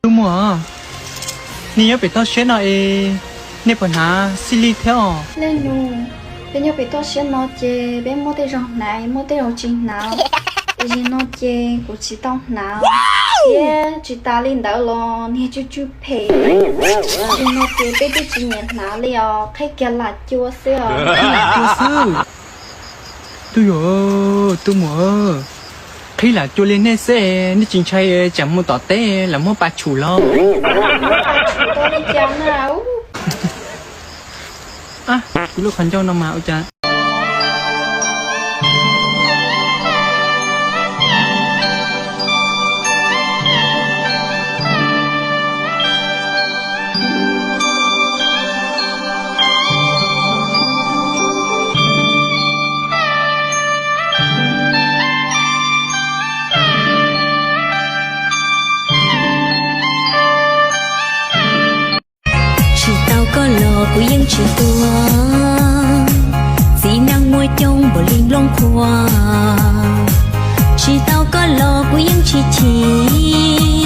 Tus muam, nej nyob pem toj siab no es nej puas hnav xij li thiab os? Leej nus, peb nyob pem toj siab no ces peb muaj tej zaug hnav, muaj tej zaug tsis hnav. Tam sim no ces kuv tsis tau hnav thiab, tsis tas li ntawd los niag tsw tsw phem. Tam sim no ces peb twb tsis nyiam hnav li os, qhib kiag lam cua xwb os. Qhib lam cua xwb. Tus yawg, tus muam, qhib lam cua li nej xwb, nej tsis ntshai tsam mus tom teb lawv muab pas tshum los? Pas tshum tau li cas na. Kuv lub qhov ncauj no mas ua cas. Tsis tau koj los kuv yeej tsis tuag, txiv neej muaj coob npaum li nplooj qhuav. Tsis tau koj los kuv yeej tsis chim,